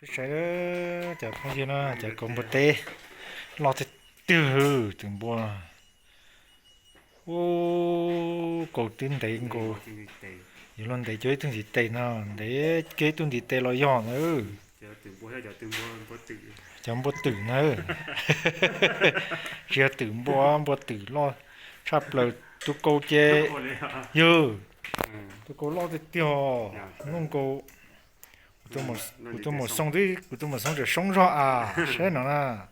Peb saib cov phooj ywg no, cov kaus npua teb loj tiag tiag, twm npua. Ub, kaus twb ntev nkaus, yuav luag ntev cuag ib tug ntiv tes no, ntev cuag ib tug ntiv tes los yog na. Cov npua twm na, tsis yog twm npua, npua twm loj tshaj plaws. Tus kaus ces, yog, tus kaus loj tiag tiag, nplooj kaus. Kuv tuaj mus xoo, kuv tuaj mus xoo tseem soob zog as, saib no na.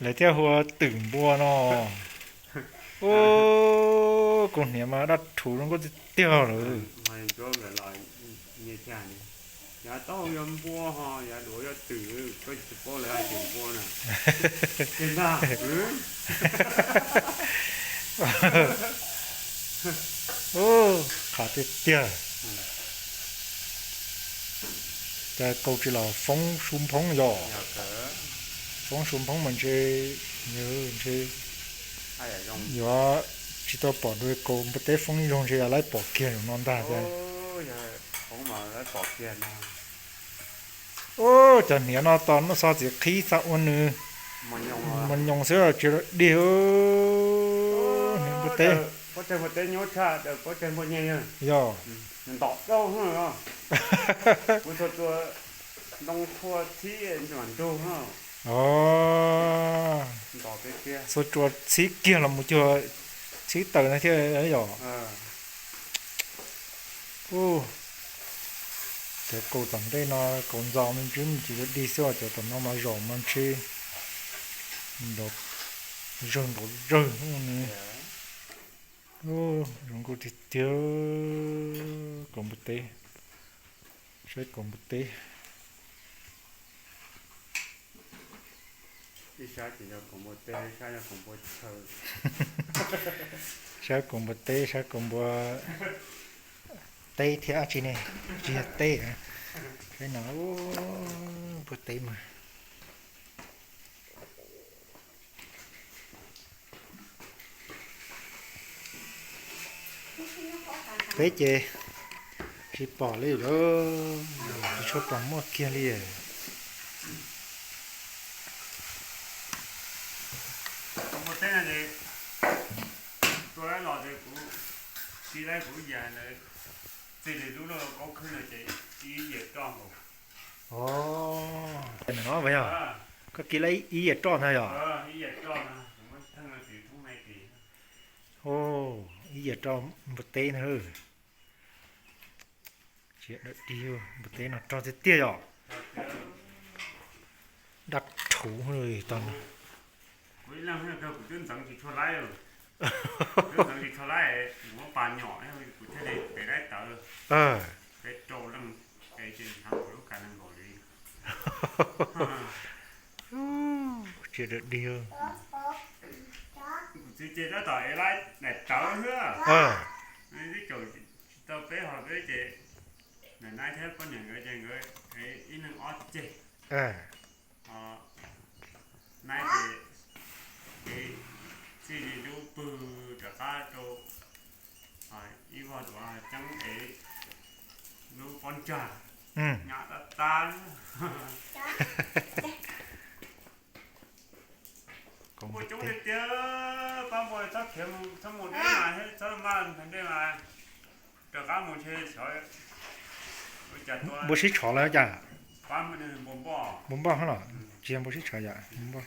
Lawv thiaj hu ua twm npua no. Ub, kaus hniav mas daj rhuv zoo nkauj tiag tiag lawm. Ub, qhav tiag tiag. Cas kaus tsis los foob su nphoob yog? Foob su nphoob mas ntshe, ntshe yuav tsis tau pom dua kaus npua teb foob ib zaug, ntshe yuav laib pom kiag zaum no ntag tiag. Ub, cov hniav no tos noj xo txiv qhib xa ua nws mos nyoos xwb tsis dig. Hniav npua teb, yog, txhua tsua txhib kiag los mus cuag txhib taws na thiab yom. Ub, cov kaus tom ntej no kaus ntxos me ntsis tsis yuav dig xwb, cov tom no mas zom mas ntshe nrov zawg nrov zawg ne. Zoo nkauj tiag tiag. Kaus npua teb, saib kaus npua teb. Saib kaus npua teb, saib kaus npua teb thiab dab tsi ne, tsis yog teb. Saib no, npua teb mas. Peb ces tsis pom li lawm, tsis tshua pom muaj kiag li. Tua los ces kuv, tsis laib kuv yam ntawd, txij li lub loj kaub khwb no ces ib yias roj nkaus. Os, no yog koj kis laib ib yias roj ntag yog? Ib yias roj no, ib yias roj npua teb na. Tsis dawm dig, npua teb no rog tiag tiag yom. Daj rhuv tog no. Kuv ib leeg kawg kuv twb ntxeev tsis tshua laib, twb ntxeev tsis tshua laib, kuv muab pas nyom kuv thiaj li pem laib tawv. Peb rau leej es ces ntshav nkaus lub kas nees nkaus li. Tsis dawm dig. Kuv txiv ces tab tom es laib daim tawv xwb. Twb caum tsis tau peb hos peb ces, niam Naib thiab poj niam nkawd ces nkawd ib leeg ob ceg. Naib ces kev txij li lub pwg rov qab rau ib vog tuav ceeb es lub pob ntsag nyab tab tab. Npua coob tiag tiag, pab npua txhob khiav mus, txhob mus deb mas thiab txhob maj nthav dej mas rov qab mus ntshe xyov ua cas tua. Npua sib tshov lawm cas? Npua npoj, npua npoj los tsis yog npua sib tshov yom, npua.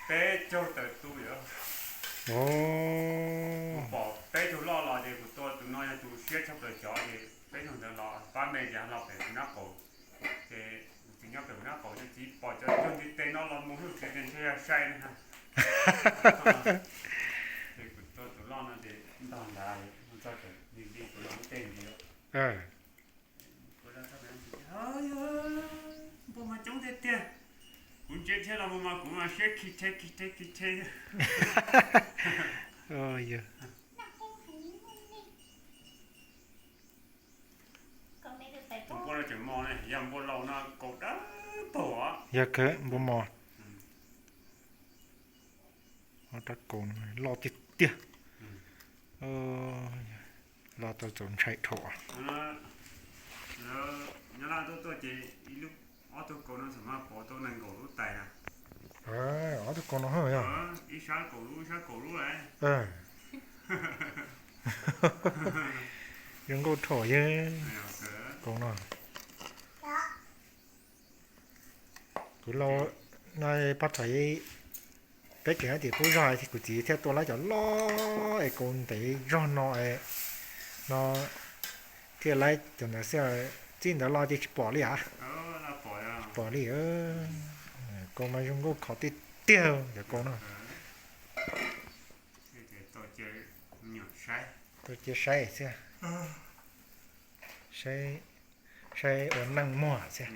Peb caug tawm tu yom. Kuv pom peb tug loj los ces kuv tua tus no yog tus siab tshaj plaws cov ces peb tug ntawd los pab me ces los pem kuv nab qaum. Ces kuv txiv nyob pem kuv nab qaum ces txiv pom cov cuag ntiv tes no los mus hwj txiv ces ntshe yog sai ne ha. Ces kuv tua tus loj no ces ntog nrad, txog li li kuv los lub tej ntiv. Npua mas coob tiag tiag. Kuv ntsia thiab los mus mas kuv mas siab khi rhe khi rhe khi rhe. Yog. Tus npua no tseem mos ne, yog npua laus no kaus dawb paug os. Yog kawg npua mos. Rab kaus loj tiag tiag. Los tau txaus ntshai dhau. Nyob Laj tuaj tuaj ces ib lub, ob tug kaus no xam mas pov tau nees nkaum lub tais na. Ob tug kaus no yog ib sab kaum lub, ib sab kaum lub. Zoo nkauj dhau yog kaus no. Kuv lau no pab thaum peb tseem hais tias qub zog es kuv txiv thiaj tua lawv cov loj es kaus ntev zog no es no thiaj lawv cov ntawd xwb, txij ntawd los ces tsis pom li a. Pom li, kaus mas zoo nkauj khov tiag tiag cov kaus no. Tau cia saib xwb, saib ua neej muag xwb.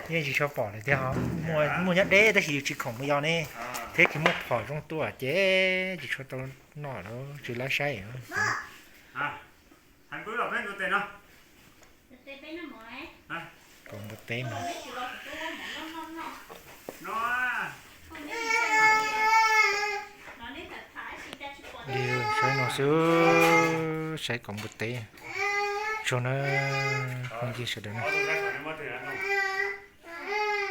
Yeej tsis tshua pom lawm thiab ho, muaj nyob deb tab sis yus tsis khoom mus yos ne, thiab tsis muaj phom zoo tua ces tsis tshua tau noj lawm, tsis lawv saib. Kaus npua teb no. Saib no xwb, saib kaus npua teb. Tsuag na, phooj ywg sawv daws na.